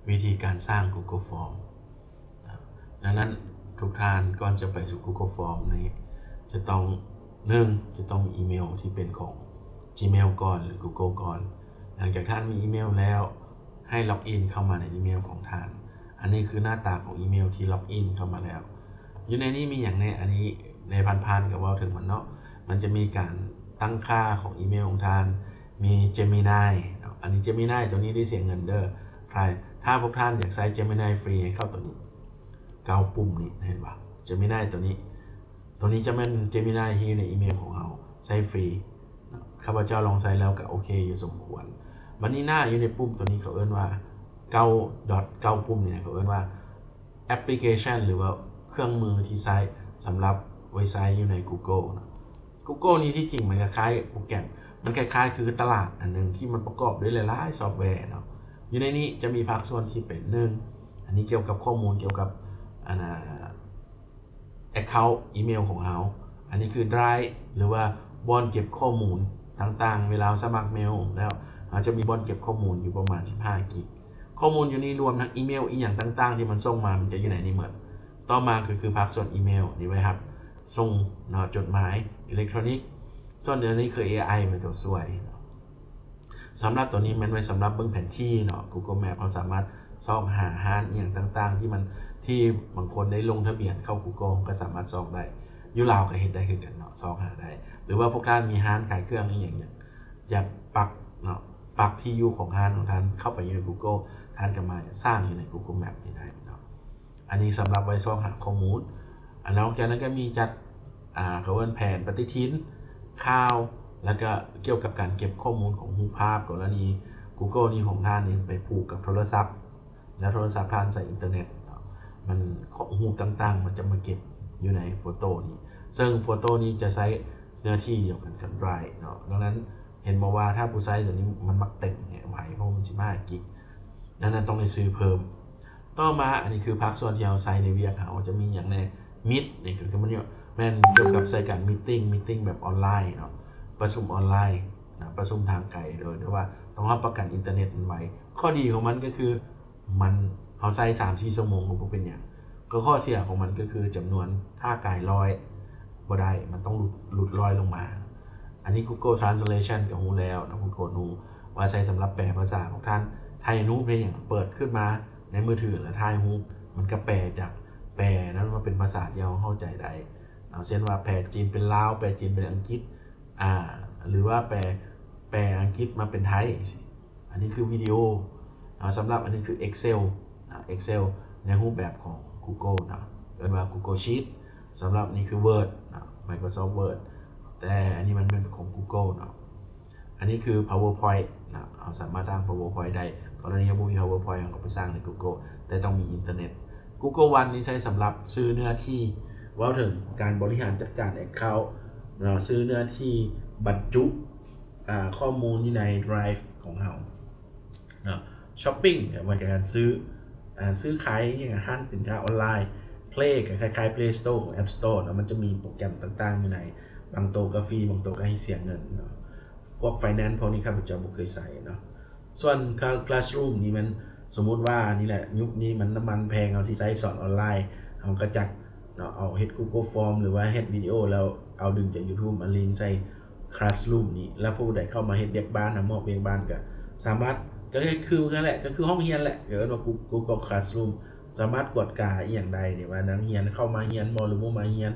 ວິທີການສ້າງ Google Form ນະ. ດັ່ງນັ້ນທຸກທ່ານກ່ອນຈະໄປສູ່ Google Form ນີ້ ຈະຕ້ອງ ໜຶ່ງ ຈະຕ້ອງມີອີເມວທີ່ເປັນຂອງ Gmail ກ່ອນ ຫຼື Google ກ່ອນ. ຫຼັງຈາກທ່ານມີອີເມວແລ້ວ ໃຫ້ log in ເຂົ້າມາໃນອີເມວຂອງທ່ານ. ອັນນີ້ຄືໜ້າຕາຂອງອີເມວທີ່ log in ເຂົ້າມາແລ້ວ. ຢູ່ໃນນີ້ມີຫຍັງແດ່? ອັນນີ້ໃນຜ່ານໆ ກໍເວົ້າເຖິງມັນເນາະ. ມັນຈະມີການຕັ້ງຄ່າຂອງອີເມວຂອງທ່ານ, ມີ Gemini ເນາະ. ອັນນີ້ Gemini ຕົວນີ້ໄດ້ເສຍເງິນເດີ້. ຖ້າ ຖ້າພວກທ່ານຢາກໃຊ້ Gemini ຟຣີ ໃຫ້ເຂົ້າຕົວນີ້ ເກົ້າປຸ່ມນີ້ ເຫັນບໍ່? Gemini ຕົວນີ້ ຕົວນີ້ຈະແມ່ນ Gemini ທີ່ຢູ່ໃນອີເມວຂອງເຮົາ ໃຊ້ຟຣີເນາະ. ຂ້າພະເຈົ້າລອງໃຊ້ແລ້ວກໍໂອເຄຢູ່ສົມຄວນ. ບັດນີ້ໜ້າຢູ່ໃນປຸ່ມຕົວນີ້ເຂົາເອີ້ນວ່າ ເກົ້າ ດອດ ເກົ້າ ປຸ່ມນີ້ ເຂົາເອີ້ນວ່າ application ຫຼືວ່າເຄື່ອງມືທີ່ໃຊ້ສຳລັບໄວ້ໃຊ້ຢູ່ໃນ Google ເນາະ. Google ນີ້ທີ່ຈິງມັນຄ້າຍໆໂປຣແກຣມ ມັນຄ້າຍໆຄືຕະຫຼາດອັນໜຶ່ງທີ່ມັນປະກອບດ້ວຍຫຼາຍໆຊອບແວເນາະ. ຢູ່ໃນນີ້ຈະມີພາກສ່ວນທີ່ເປັນ ໜຶ່ງ ອັນນີ້ກ່ຽວກັບຂໍ້ມູນ ກ່ຽວກັບ ອັນນ່າ account ອີເມວຂອງເຮົາ. ອັນນີ້ຄື Drive ຫຼືວ່າບ່ອນເກັບຂໍ້ມູນຕ່າງໆ. ເວລາເຮົາສະໝັກເມວແລ້ວ ເຮົາຈະມີບ່ອນເກັບຂໍ້ມູນຢູ່ປະມານ ສິບຫ້າ ກິກ. ຂໍ້ມູນຢູ່ນີ້ລວມທັງອີເມວອີ່ຫຍັງຕ່າງໆທີ່ມັນສົ່ງມາ ມັນຈະຢູ່ໃນນີ້ໝົດ. ຕໍ່ມາກໍຄືພາກສ່ວນອີເມວນີ້ໄວ້ຮັບສົ່ງເນາະ ຈົດໝາຍອີເລັກໂທຣນິກ. ສ່ວນອັນນີ້ຄື ເອໄອ ເປັນຕົວຊ່ວຍເນາະ. ສຳລັບຕົວນີ້ແມ່ນໄວ້ສຳລັບເບິ່ງແຜນທີ່ເນາະ. Google Map ເຮົາສາມາດຊອກຫາຮ້ານອີ່ຫຍັງຕ່າງໆທີ່ມັນ ທີ່ບາງຄົນໄດ້ລົງທະບຽນເຂົ້າ Google ກໍສາມາດຊອກໄດ້. ຢູ່ລາວກໍເຮັດໄດ້ຄືກັນເນາະ ຊອກຫາໄດ້. ຫຼືວ່າພວກທ່ານມີຮ້ານຂາຍເຄື່ອງອີ່ຫຍັງ ຢາກ ຢາກປັກເນາະ ປັກທີ່ຢູ່ຂອງຮ້ານຂອງທ່ານເຂົ້າໄປຢູ່ໃນ Google ທ່ານກໍມາສ້າງຢູ່ໃນ Google Map ນີ້ໄດ້ເນາະ. ອັນນີ້ສຳລັບໄວ້ຊອກຫາຂໍ້ມູນ. ອັນນອກຈາກນັ້ນກໍມີຈັດ ອ່າ ເຂົາເອີ້ນແຜນປະຕິທິນ, ຂ່າວ ແລ້ວກໍກ່ຽວກັບການເກັບຂໍ້ມູນຂອງຮູບພາບ. ກໍລະນີ Google ນີ້ຂອງທ່ານນີ້ໄປຜູກກັບໂທລະສັບ ແລ້ວໂທລະສັບທ່ານໃຊ້ອິນເຕີເນັດເນາະ ມັນ ຮູບຕ່າງໆມັນຈະມາເກັບຢູ່ໃນໂຟໂຕ້ນີ້. ເຊິ່ງໂຟໂຕ້ນີ້ຈະໃຊ້ເນື້ອທີ່ດຽວກັນກັບ Drive ເນາະ. ດັ່ງນັ້ນເຫັນບໍ່ວ່າຖ້າຜູ້ໃຊ້ຕົວນີ້ມັນມັກເຕັມແຮງໄວ ເພາະມັນ ສິບຫ້າ ກິກ. ດັ່ງນັ້ນຕ້ອງໄດ້ຊື້ເພີ່ມ. ຕໍ່ມາ ອັນນີ້ຄືພາກສ່ວນທີ່ເຮົາໃຊ້ໃນວຽກເຮົາ ຈະມີຫຍັງແດ່? Meet ນີ້ກໍຄືມັນແມ່ນກ່ຽວກັບໃຊ້ການ meeting meeting ແບບອອນລາຍເນາະ ປະຊຸມອອນລາຍນະ ປະຊຸມທາງໄກ ໂດຍ ໂດຍວ່າຕ້ອງຮັບປະກັນອິນເຕີເນັດມັນໄວ. ຂໍ້ດີຂອງມັນກໍຄືມັນ ເຮົາໃຊ້ສາມສີ່ຊົ່ວໂມງກໍບໍ່ເປັນຫຍັງ. ກໍຂໍ້ເສຍຂອງມັນກໍຄືຈຳນວນ ຖ້າກາຍຮ້ອຍບໍ່ໄດ້ ມັນຕ້ອງຫຼຸດ ຫຼຸດຮ້ອຍລົງມາ. ອັນນີ້ Google Translation ກໍຮູ້ແລ້ວເນາະ Google ຮູ້ວ່າໃຊ້ສຳລັບແປພາສາຂອງທ່ານ. ຖ່າຍຮູບເຮັດຫຍັງ ເປີດຂຶ້ນມາໃນມືຖື ແລ້ວຖ່າຍຮູບ ມັນກໍແປຈາກ ແປນັ້ນມາເປັນພາສາທີ່ເຮົາເຂົ້າໃຈໄດ້ເນາະ. ເຊັ່ນວ່າແປຈີນເປັນລາວ ແປຈີນເປັນອັງກິດ ອ່າ ຫຼືວ່າແປ ແປອັງກິດມາເປັນໄທ ອັນນີ້ຄືວິດີໂອເນາະ. ສຳລັບອັນນີ້ຄື Excel ນະ Excel ໃນຮູບແບບຂອງ Google ເນາະ ເອີ້ນວ່າ Google Sheet. ສຳລັບນີ້ຄື Word ເນາະ Microsoft Word ແຕ່ອັນນີ້ມັນເປັນຂອງ Google ເນາະ. ອັນນີ້ຄື PowerPoint ເນາະ ເຮົາສາມາດສ້າງ PowerPoint ໄດ້. ກໍລະນີເຮົາບໍ່ມີ PowerPoint ເຮົາກໍໄປສ້າງໃນ Google ແຕ່ຕ້ອງມີອິນເຕີເນັດ. Google One ນີ້ໃຊ້ສຳລັບຊື້ເນື້ອທີ່ ເວົ້າເຖິງການບໍລິຫານຈັດການ account ເນາະ ຊື້ເນື້ອທີ່ບັນຈຸ ອ່າ ຂໍ້ມູນຢູ່ໃນ Drive ຂອງເຮົາເນາະ. Shopping ກໍເປັນການຊື້ ອ່າ ຊື້ຂາຍຫຍັງ ຮ້ານສິນຄ້າອອນລາຍ. Play ກໍຄ້າຍໆ Play Store ຂອງ App Store ເນາະ ມັນຈະມີໂປຣແກຣມຕ່າງໆຢູ່ໃນ ບາງໂຕກໍຟຣີ ບາງໂຕກໍໃຫ້ເສຍເງິນເນາະ. ພວກ Finance ພວກນີ້ຂ້າພະເຈົ້າບໍ່ເຄີຍໃຊ້ເນາະ. ສ່ວນ Cla- Classroom ນີ້ແມ່ນ ສົມມຸດວ່ານີ້ແຫຼະ ຍຸກນີ້ມັນນ້ຳມັນແພງ ເຮົາຊິໃຊ້ສອນອອນລາຍ ເຮົາກໍຈັດເນາະ ເອົາເຮັດ Google Form ຫຼືວ່າເຮັດວິດີໂອ ແລ້ວເອົາດຶງຈາກ YouTube ມາລິງໃສ່ Classroom ນີ້ ແລ້ວຜູ້ໃດເຂົ້າມາເຮັດວຽກບ້ານ ນຳມອບວຽກບ້ານ ກໍສາມາດ ກໍຄືຄືກັນແຫຼະ ກໍຄືຫ້ອງຮຽນແຫຼະ ກໍເອີ້ນວ່າ Goo- Google Classroom ສາມາດກວດກາອີ່ຫຍັງໄດ້ນີ້ ວ່ານັກຮຽນເຂົ້າມາຮຽນບໍ່ ຫຼືບໍ່ມາຮຽນ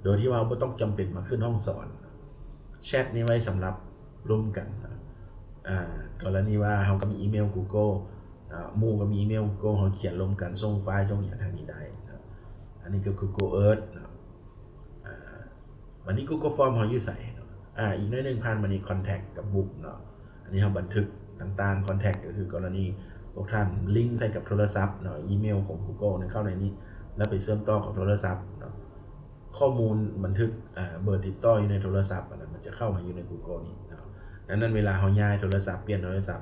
ໂດຍທີ່ວ່າບໍ່ຕ້ອງຈຳເປັນມາຂຶ້ນຫ້ອງສອນ. Chat ນີ້ໄວ້ສຳລັບລົມກັນເນາະ ອ່າ ກໍລະນີວ່າເຮົາກໍມີອີເມວ Google ອ່າ ໝູ່ກໍມີອີເມວ Google ເຮົາຂຽນລົມກັນ ສົ່ງໄຟລ໌ ສົ່ງຫຍັງທາງນີ້ໄດ້ເນາະ. ອັນນີ້ກໍ Google Earth ເນາະ. ອ່າ ບັດນີ້ Google Form ເຮົາຢູ່ໃສເນາະ? ອ່າ ອີກໜ້ອຍໜຶ່ງຜ່ານມານີ້ Contact ກັບ Book ເນາະ. ອັນນີ້ເຮົາບັນທຶກຕ່າງໆ Contact ກໍຄືກໍລະນີພວກທ່ານລິງໃສ່ກັບໂທລະສັບເນາະ ອີເມວຂອງ Google ນັ້ນເຂົ້າໃນນີ້ ແລ້ວໄປເຊື່ອມຕໍ່ກັບໂທລະສັບເນາະ. ຂໍ້ມູນບັນທຶກ ເອີ ເບີຕິດຕໍ່ຢູ່ໃນໂທລະສັບ ອັນນັ້ນມັນຈະເຂົ້າມາຢູ່ໃນ Google ນີ້ເນາະ. ດັ່ງນັ້ນເວລາເຮົາຍ້າຍໂທລະສັບ ປ່ຽນໂທລະສັບ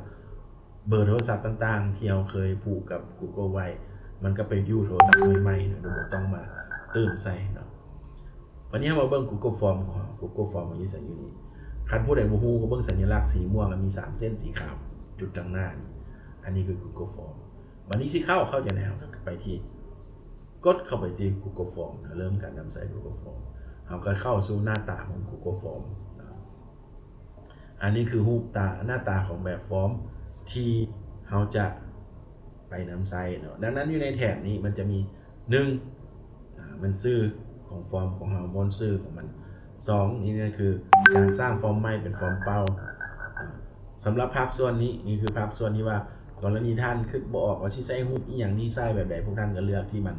ເບີໂທລະສັບຕ່າງໆທີ່ເຮົາເຄີຍຜູກກັບ Google ໄວ້ ມັນກໍໄປຢູ່ໂທລະສັບໃໝ່ໆ ໂດຍບໍ່ຕ້ອງມາຕື່ມໃສ່ເນາະ. ບັດນີ້ເຮົາມາເບິ່ງ Google Form ຂອງເຮົາ Google Form ມັນຢູ່ໃສ? ຢູ່ນີ້. ຄັນຜູ້ໃດບໍ່ຮູ້ກໍເບິ່ງສັນຍະລັກສີມ່ວງ ແລ້ວມີສາມເສັ້ນສີຂາວຈຸດທາງໜ້ານີ້ ອັນນີ້ຄື Google Form. ບາດນີ້ຊິເຂົ້າ ເຂົ້າຈັ່ງໃດ? ເຮົາກໍໄປທີ່ ກົດເຂົ້າໄປທີ່ Google Form ນະ ເລີ່ມການນຳໃຊ້ Google Form ເຮົາກໍເຂົ້າສູ່ໜ້າຕາຂອງ Google Form ນະ. ອັນນີ້ຄືຮູບຕາ ໜ້າຕາຂອງແບບຟອມທີ່ເຮົາຈະໄປນຳໃຊ້ເນາະ. ດັ່ງນັ້ນຢູ່ໃນແຖບນີ້ມັນຈະມີ ໜຶ່ງ ອາ ແມ່ນຊື່ຂອງຟອມຂອງເຮົາ ມ້ວນຊື່ຂອງມັນ. ສອງ ນີ້ກໍຄືການສ້າງຟອມໃໝ່ເປັນຟອມເກົ່າ. ອາ ສຳລັບພາກສ່ວນນີ້ ນີ້ຄືພາກສ່ວນທີ່ວ່າ ກໍລະນີທ່ານຄິດບໍ່ອອກວ່າຊິໃສ່ຮູບອີ່ຫຍັງດີ ໃສ່ແບບໃດ ພວກທ່ານກໍເລືອກທີ່ມັນ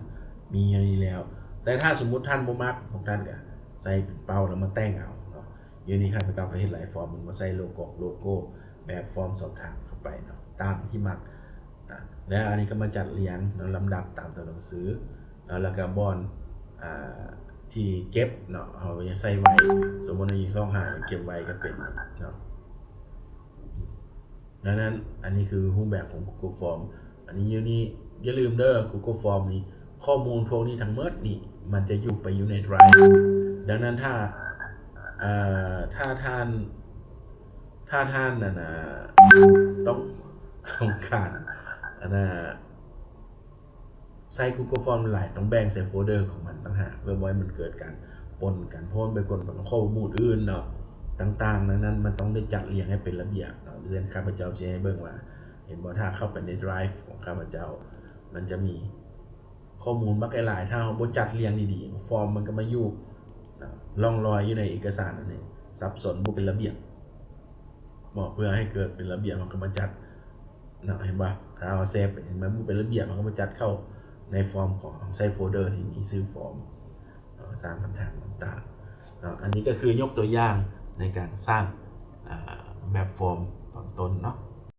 ມີຢູ່ນີ້ແລ້ວ. ແຕ່ຖ້າສົມມຸດທ່ານບໍ່ມັກ ພວກທ່ານກໍໃສ່ເປັນເປົ່າແລ້ວມາແຕ່ງເອົາເນາະ. ຢູ່ນີ້ຂ້າພະເຈົ້າກໍເຮັດຫຼາຍຟອມ ມາໃສ່ໂລກອກໂລໂກ້ ແບບຟອມສອບຖາມເຂົ້າໄປເນາະ ຕາມທີ່ມັກ. ອາ ແລ້ວອັນນີ້ກໍມາຈັດລຽງເນາະ ລຳດັບຕາມຕົວໜັງສືເນາະ ແລ້ວກໍບ່ອນ ອາ ທີ່ເກັບເນາະ ເຮົາຢາກໃສ່ໄວ້ ສົມມຸດວ່າຢູ່ຊ່ອງຫ້າ ເກັບໄວ້ກໍເປັນເນາະ. ດັ່ງນັ້ນ ອັນນີ້ຄືຮູບແບບຂອງ Google Form. ອັນນີ້ຢູ່ນີ້ ຢ່າລືມເດີ Google Form ນີ້ ຂໍ້ມູນພວກນີ້ທັງໝົດນີ້ ມັນຈະຢູ່ໄປຢູ່ໃນ Drive. ດັ່ງນັ້ນ ຖ້າ ເອີ ຖ້າທ່ານ ຖ້າທ່ານ ອັນນ່າ ຕ້ອງ ຕ້ອງການ ອັນນ່າ ໃຊ້ Google Form ຫຼາຍ ຕ້ອງແບ່ງໃສ່ໂຟລເດີຂອງມັນຕ່າງຫາກ ເພື່ອບໍ່ໃຫ້ມັນເກີດການປົນກັນ ເພາະມັນໄປປົນກັບຂໍ້ມູນອື່ນເນາະ ຕ່າງໆ. ດັ່ງນັ້ນ ມັນຕ້ອງໄດ້ຈັດລຽງໃຫ້ເປັນລະບຽບເນາະ. ເຊັ່ນ ຂ້າພະເຈົ້າຊິໃຫ້ເບິ່ງວ່າ ເຫັນບໍ່ ຖ້າເຂົ້າໄປໃນ Drive ຂອງຂ້າພະເຈົ້າ ມັນຈະມີຂໍ້ມູນບັກຫຼາຍໆ ຖ້າເຮົາບໍ່ຈັດລຽງດີໆ ຟອມມັນກໍມາຢູ່ ເນາະ ລ່ອງລອຍຢູ່ໃນເອກະສານນັ້ນເອງ ສັບສົນ ບໍ່ເປັນລະບຽບ. ເນາະ ເພື່ອໃຫ້ເກີດເປັນລະບຽບ ເຮົາກໍມາຈັດເນາະ ເຫັນບໍ່? ຖ້າເຮົາເຊບ ເຫັນມັນບໍ່ເປັນລະບຽບ ເຮົາກໍມາຈັດເຂົ້າໃນຟອມຂອງເຮົາ ໃສ່ໂຟລເດີທີ່ມີຊື່ຟອມເນາະ ສ້າງບັນທັດຕ່າງໆເນາະ. ອັນນີ້ກໍຄືຍົກຕົວຢ່າງໃນການສ້າງ ອາ ແບບຟອມຕອນຕົ້ນເນາະ.